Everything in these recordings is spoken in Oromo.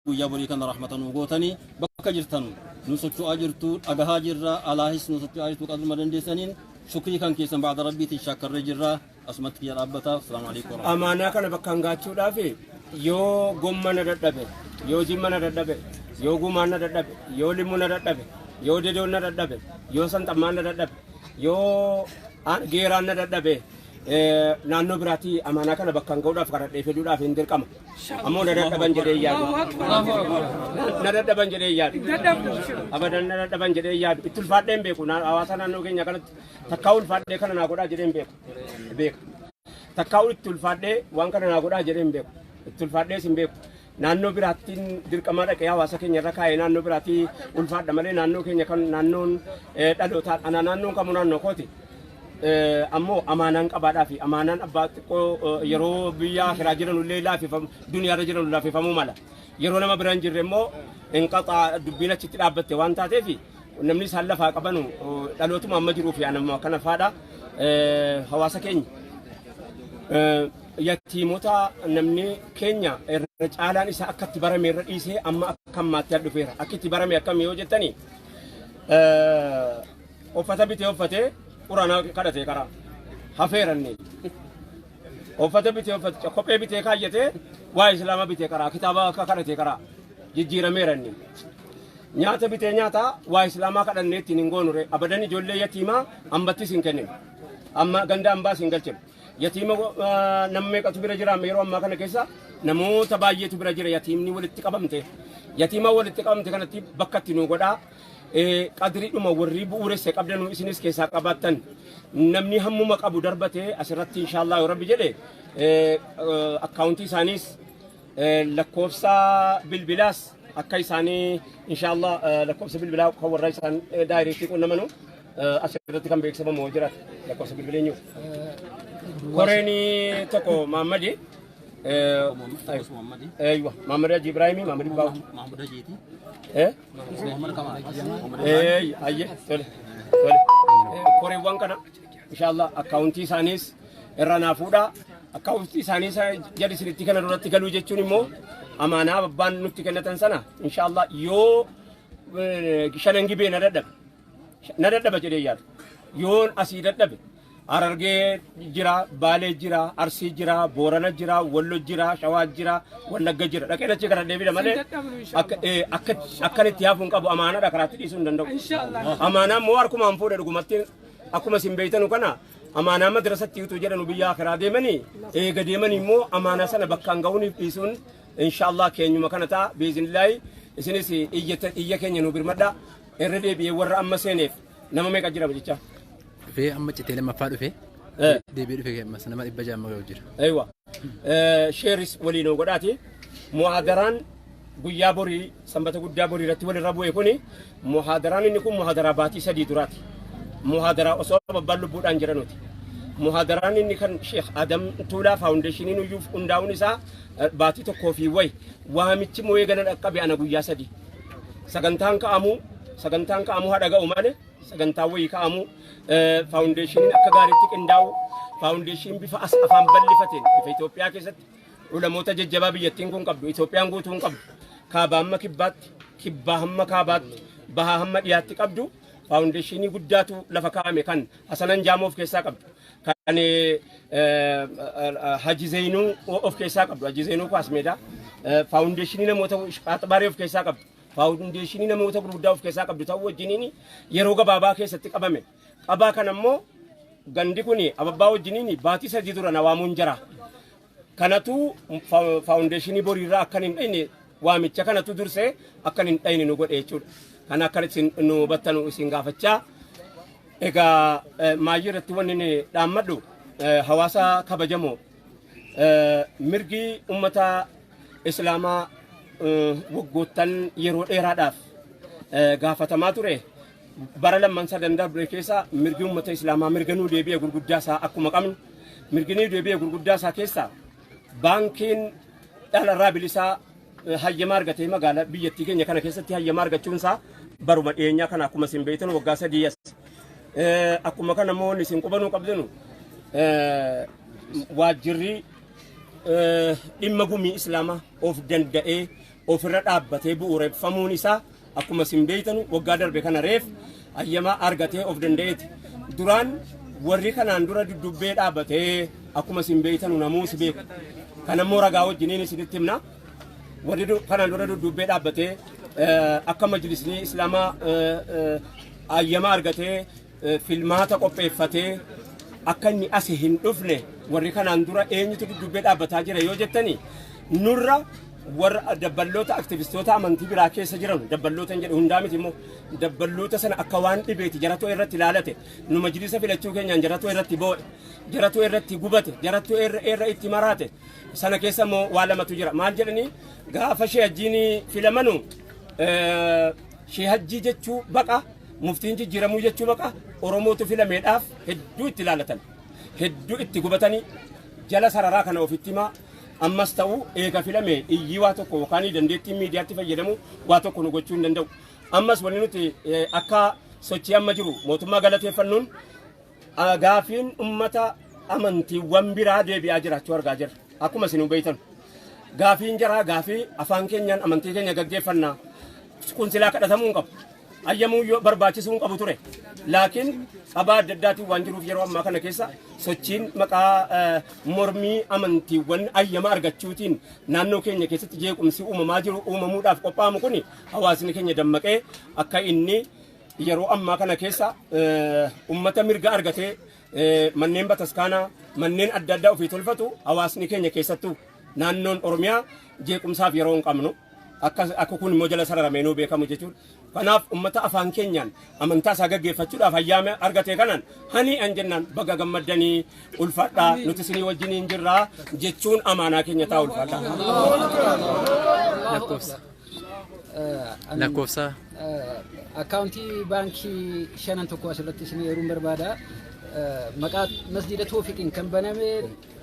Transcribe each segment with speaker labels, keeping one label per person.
Speaker 1: Guyyaa borii kana rahmata nuu gootanii bakka jirtanu nu socho'aa jirtu, dhagahaa jirra, alaahis nu socho'aa jirtu. Qadruma dandeessaniin shukrii kan keessan ba'da rabbiitiin shaakkarree jirra. Asumatti kiyya dhaabbata. Asalaamu alaikum.
Speaker 2: Amaanaa kana bakkaan gaachuudhaaf yoo gomma na dadhabe, yoo jimma na dadhabe, yoo gumaan na dadhabe, yoo limmu na dadhabe, yoo dedoon na dadhabe, yoo sanxammaan na dadhabe, yoo geeraan na dadhabe, naannoo biraatii amaanaa kana bakkaan ga'uudhaaf kadhadhee fiduudhaaf hin dirqama. Ammoo na dadhaban jedhee yaadu. Na dadhaban jedhee yaadu. Abadan na dadhaban jedhee yaadu. Itti ulfaadhee hin beeku. Hawaasa naannoo keenya kanatti takkaa ulfaadhee kana naa godhaa jedhee hin beeku. Beeka. Takkaa itti ulfaadhee waan kana naa godhaa jedhee hin beeku. Itti ulfaadhees hin beeku. Naannoo biraattiin dirqamaa dhaqee hawaasa keenya irra kaa'ee naannoo biraatti ulfaadha malee, naannoo keenya kan naannoon dhalootaan ana naannoon kamuu naannoo kooti. Ammoo amaanaan qabaadhaa fi amaanaan abbaa xiqqoo yeroo biyya akiraa jiran illee laafifamu, duniyaarra jiran laafifamuu mala. Yeroo nama bira hin jirre immoo hin qaxaa, dubbiin achitti dhaabbatte waan taateef namni isaan lafaa qabanu dhalootuma amma jiruu fi anamma kana faadha. Hawaasa keenya yatiimota, namni keenya irra caalaan isaa akka itti barame irra dhiisee amma akka ammaatti dhufeera. Akka itti barame akkam yoo jettani, uffata bitee uffatee quraana kadhatee karaa hafeeranne, uffata bitee uffate, kophee bitee kaayyatee, waa islaama bitee karaa, kitaaba akka kadhatee karaa jijjiirameera inni. Nyaata bitee nyaata, waa islaamaa kadhannee ittiin hin goonure abadan. Ijoollee yatiimaa ambattis hin kenninu, amma ganda ambaas hin galchinu. Yatiima nama meeqatu bira jira? Yeroo ammaa kana keessa namoota baay'eetu bira jira. Yatiimni walitti qabamte, yatiima walitti qabamte kanatti bakka itti nu godhaa. Qadriidhuma warri bu'uuresse qabdanu isinis keessaa qabaattan, namni hammuma qabu darbate asirratti, inshaallah yoo rabbi jedhe, akkaawuntii isaaniis lakkoofsa bilbilaas akka isaanii inshaallah lakkoofsa bilbilaa kan warra isaan direct qunnamanu asirratti kan beeksifamu yoo jiraate, lakkoofsa bilbilaa eenyu? Koreen tokko Maammadi. Eeywa, Maammadi Haji Ibraahimii, Maammadi Baawu.
Speaker 1: Mahmud Hajiiti.
Speaker 2: Eh?
Speaker 1: Muhammad Kamal.
Speaker 2: Ayye, tole, tole. Koreewwan kana inshallah akkaawuntii isaaniis irra naa fuudha. Akkaawuntii isaanii jala isinitti kana duratti galuu jechuun immoo amaanaa abbaan nutti kennatan sana inshallah yoo shanan gibee na dadhabe, na dadhaba jedhee yaadu. Yoon asii dadhabe, Harargee jira, Baalee jira, Arsii jira, Boorana jira, Wallo jira, Shawaa jira, Wallagga jira. Dhaqeen achi kana deebida malee akka akka akkan itti hafuun hin qabu. Amaanaadha, karaatti dhiisuu hin danda'u. Amaanaa immoo harkumaan fuudhe. Dhugumatti akkuma isin beeytanu kana amaanaa madrasatti utuu jedhanu biyya akiraa deemanii, eega deemanii immoo amaanaa sana bakkaan ga'uuniif dhiisuun inshaallah keenyuma kana ta'a biiznillaahi. Isinis iyya keenya nu birmadha. Irra deebi'ee warra amma seeneef nama meeqa jira jecha?
Speaker 3: Dhufee amma citee lammaffaa dhufee deebi'ee dhufee ammas nama 600 amma ga'u jira.
Speaker 2: Aywa. Share-is waliin godhaati. Muhaadaraan guyyaa borii, sanbata guddaa borii irratti walirra bu'e kuni, muhaadaraan inni kun muhaadaraa baatii 3 duraati. Muhaadaraa osoo abbaan lubbuudhaan jiranuti. Muhaadaraan inni kan Sheekh Adam Tuulaa Faawundeeshiniin uyyuuf hundaa'uun isaa baatii tokkoo fi wayi, waamichi moo'ee gana dhaqqabe ana guyyaa 3. Sagantaan ka'amuu haadha ga'u malee, sagantaan wayii ka'amu, faawundeeshiniin akka gaariitti qindaa'u, faawundeeshiniin bifa as afaan bal'ifateen, bifa Itoophiyaa keessatti ulamoota jajjabaa biyyattiin kun qabdu, Itoophiyaan guutuun qabdu, kaabaa hamma kibbaatti, kibbaa hamma kaabaatti, bahaa hamma dhiyaatti qabdu, faawundeeshinii guddaatu lafa kaa'ame kan Hasanan Jaamoo of keessaa qabdu, kan Haji Zeenuu of keessaa qabdu, Haji Zeenuu Kaasmeedaa, faawundeeshinii namoota Qaaxbaaree of keessaa qabdu, faawundeeshinii namoota gurguddaa of keessaa qabdu ta'uu wajjiniin yeroo gabaabaa keessatti qabame. Qabaa kana immoo gandi kun ababbaa wajjiniin baatii 3 dura na waamuun jira. Kanatu faawundeeshinii boriirraa akkan hin dhayne, waamicha kanatu dursee akkan hin dhayne nu godhe jechuudha. Kana akka isin nu hubattanu isin gaafachaa. Egaa maayyii irratti wanni inni dhaammadhu, hawaasa kabajamoo, mirgi ummata islaamaa waggoottan yeroo dheeraadhaaf gaafatamaa ture, bara lamman sadan darbe keessa mirgi ummata islaamaa mirga nuu deebi'e gurguddaa isaa akkuma qabnu, mirgi nuu deebi'e gurguddaa isaa keessa baankiin dhalarraa bilisaa hayyama argatee magaalaa biyyattii keenya kana keessatti hayyama argachuun isaa baruma dhiyeenyaa kana, akkuma isin beektan waggaa 3 as. Akkuma kana immoo wanni isin qubanuu qabdanu, waajjirri dhimma gumii islaamaa of danda'ee Ofirra dhaabbatee bu'uureffamuun isaa akkuma isin beeytanu waggaa darbe kana reef hayyama argatee of danda'eeti. Duraan warri kanaan dura duddubbee dhaabbatee akkuma isin beeytanu namuu si beeku. Kanammoo ragaa wajjiniin isinitti himna. Warri kanaan dura duddubbee dhaabbatee akka majlisni islaamaa hayyama argatee filmaata qopheeffatee akka inni asi hin dhufne, warri kanaan dura eenyutu duddubbee dhaabbataa jira yoo jettani, nurra warra dabballoota aktivistoota amantii biraa keessa jiran, dabballoota hin jedhu, hundaa miti immoo, dabballoota sana akka waan dhibeeti jaratoo irratti ilaalate. Nu majlisa filachuu keenyaan jaratoo irratti boo'e, jaratoo irratti gubate, jaratoo irra itti maraate. Sana keessa immoo waa lamatu jira. Maal jedhanii, gaafa sheehajjiin filamanu sheehajjii jechuu baqa, muftiin jijjiiramuu jechuu baqa, Oromootu filameedhaaf hedduu itti ilaalatan, hedduu itti gubatanii. Jala sararaa kana ofitti himaa. Ammas ta'u eega filame iyyii waa tokko yookaan dandeettiin miidiyaatti fayyadamu waa tokko nu gochuu hin danda'u. Ammas wanni nuti akka sochii amma jiru mootummaa galateeffannuun gaafiin ummata amantiiwwan biraa deebi'aa jiraachuu argaa jirra. Akkuma isin beektan. Gaafiin jaraa gaafii afaan keenyaan amantii keenya gaggeeffannaa. Kun silaa kadhatamuu hin qabu. Hayyamuu yoo barbaachisuu hin qabu ture. Laakiin qabaa adda addaatiin waan jiruuf yeroo ammaa kana keessa sochiin maqaa mormii amantiiwwan hayyama argachuutiin naannoo keenya keessatti jeequmsi uumamaa jiru uumamuudhaaf qophaa'amu kun, hawaasni keenya dammaqee akka inni yeroo ammaa kana keessa ummata mirga argatee manneen bataskaanaa, manneen adda addaa ofii tolfatu. Hawaasni keenya keessattuu naannoon Oromiyaa jeequmsaaf yeroo hin qabnu. Akka kun immoo jala sararamee nuu beekamu jechuudha. Kanaaf ummata afaan keenyaan amantaa isaa gaggeeffachuudhaaf hayyaama argate kanaan hani an jennaan baga gammaddanii, ulfaadhaa, nuti isinii wajjiniin jirraa jechuun amaanaa keenya ta'a. Ulfaadhaa.
Speaker 3: Lakkoofsa. Lakkoofsa.
Speaker 4: Akkaawuntii baankii shanan tokko asirratti isin eeruun barbaada. Maqaa masjiida Toofiqiin kan baname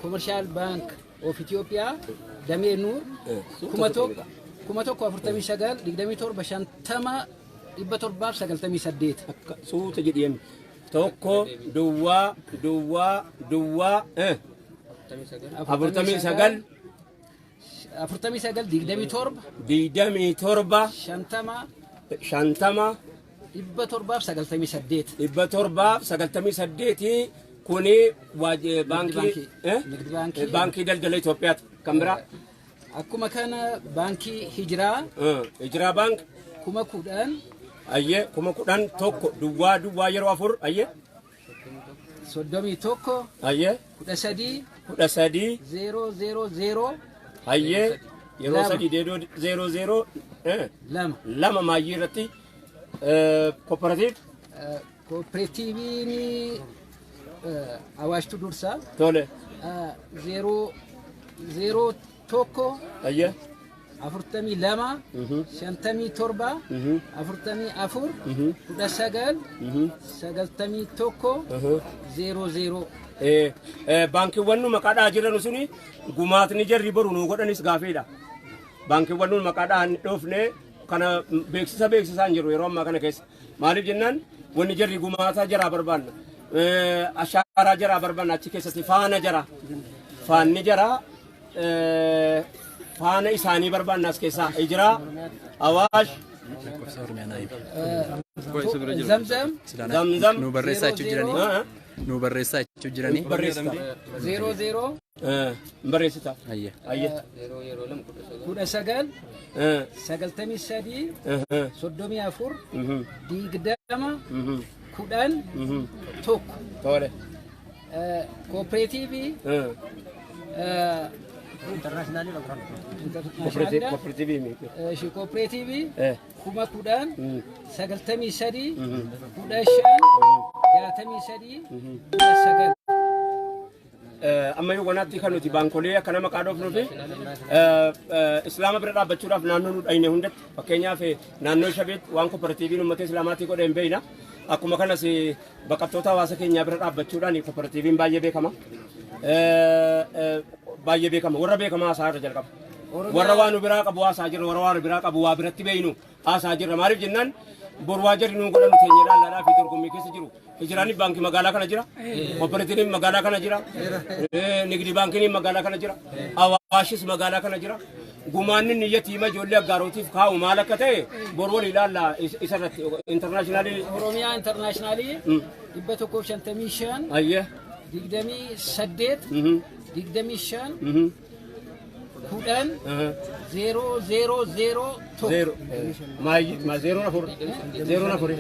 Speaker 4: Commercial Bank of Ethiopia damee Nuur 1049 27 50 798.
Speaker 2: Akka suuta jedheen, 1 duwwaa duwwaa duwwaa 49.
Speaker 4: 49 27.
Speaker 2: 27.
Speaker 4: 50.
Speaker 2: 50.
Speaker 4: 798.
Speaker 2: 798. Kuni baankii
Speaker 4: Nigdi baankii.
Speaker 2: Baankii Daldala Itoophiyaati. Kan biraa?
Speaker 4: Akkuma kana baankii Hijiraa.
Speaker 2: Hijiraa Baank.
Speaker 4: 10,000.
Speaker 2: Ayyee, 10,000, 1 duwwaa duwwaa yeroo afur, ayyee.
Speaker 4: 31.
Speaker 2: Ayyee.
Speaker 4: 13.
Speaker 2: 13.
Speaker 4: 0 0 0.
Speaker 2: Ayyee, yeroo
Speaker 4: 2.
Speaker 2: 3 deedoo 0 0
Speaker 4: 2.
Speaker 2: 2. Maayyii irratti cooperative.
Speaker 4: Kooperatiiviin Awaashtu dursaa.
Speaker 2: Tole.
Speaker 4: 0 0 1.
Speaker 2: Ayyee.
Speaker 4: 42 57 44 19 91 0 0.
Speaker 2: Baankiiwwan nu maqaa dhahaa jiran suni gumaatni jarri boru nu godhanis gaafiidha. Baankiiwwan nu maqaa dhahan dhoofne kana beeksisa beeksisaan jiru yeroo ammaa kana keessa. Maaliif jennaan, wanni jarri gumaataa jaraa barbaanna. Ashaaraa jaraa barbaanna achi keessatti, faana jaraa. Faanni jaraa faana isaanii barbaanna as keessaa. Hijiraa, Awaash,
Speaker 3: Lakkoofsa Oromiyaa naa himi.
Speaker 4: Zamzam.
Speaker 2: Zamzam.
Speaker 3: Nu barreessaa jechuu jiranii. Nu barreessaa jechuu jiranii.
Speaker 2: Barreessita.
Speaker 4: 0 0.
Speaker 2: Barreessita.
Speaker 3: Ayyee.
Speaker 2: Ayyee.
Speaker 4: 19 93 34 20 10 1.
Speaker 2: Tole.
Speaker 4: Kooperaatiivii
Speaker 2: Kooperaatiivii miti.
Speaker 4: Kooperaatiivii 10,000 93 15 63 19.
Speaker 2: Amma yoo wanaatti kan nuti baankolee akkana maqaa dhoofnuu fi islaama bira dhaabbachuudhaaf naannoo nu dhayne hundatti, fakkeenyaaf naannoo Shabeetti waan kooperaatiiviin uummata islaamaatii godhe hin beekna. Akkuma kanas baqattoota hawaasa keenyaa bira dhaabbachuudhaan kooperaatiiviin baay'ee beekama. Baay'ee beekama. Warra beekamaa haasaa irra jalqaba. Warra waan nu biraa qabu haasaa jirra. Warra waan nu biraa qabu waa biratti beeynu haasaa jirra. Maaliif jennaan, boru waa jarri nuu godhanu keenya ilaallaadhaa fi dorgommii keessa jiru. Hijiraanis baankii magaalaa kana jira. Kooperaatiiviin magaalaa kana jira. Nigdi baankiin magaalaa kana jira. Awaashis magaalaa kana jira. Gumaanni inni yatiima ijoollee Aggaarotiif kaa'u maal akka ta'e bor wal ilaalla isa irratti international.
Speaker 4: Oromiyaa International 155 28 25 10 0 0 0 1.
Speaker 2: Zero. Maayyi ma zeeroon afur. Zeeroon afuri.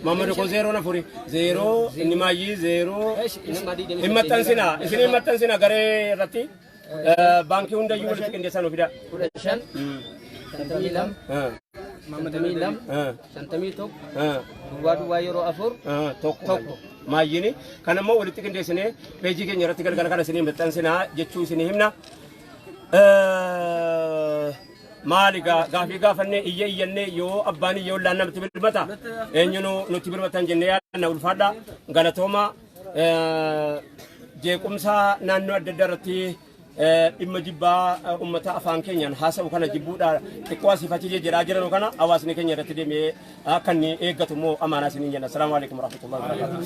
Speaker 2: Mamma tokko zeeroon afuri. Zeeroo inni maayyii zeeroo. Hin maxxansina. Isin hin maxxansina garee irratti. Baankii hundayyuu walitti qindeessan fida.
Speaker 5: 15 52 52 51 duwwaa duwwaa yeroo 4
Speaker 2: 1 1. Maayyini kan ammoo walitti qindeessinee peejii keenya irratti galgala kana isinii maxxansinaa jechuu isinii himna. Maali gaafii gaafannee iyya iyyannee yoo abbaan iyya ollaan namatti birmata eenyunu nutti birmatan jennee yaadna. Ulfaadha, galatooma. Jeequmsa naannoo adda addaa irratti dhimma jibbaa ummata afaan keenyaan haasa'u kana jibbuudha xiqqoo asii fachi jedhaa jiran kana hawaasni keenya irratti deemee akka inni eeggatu immoo amaanaa isiniin jenna. Assalaamu alaikum warahmatullahi wabarakatuh.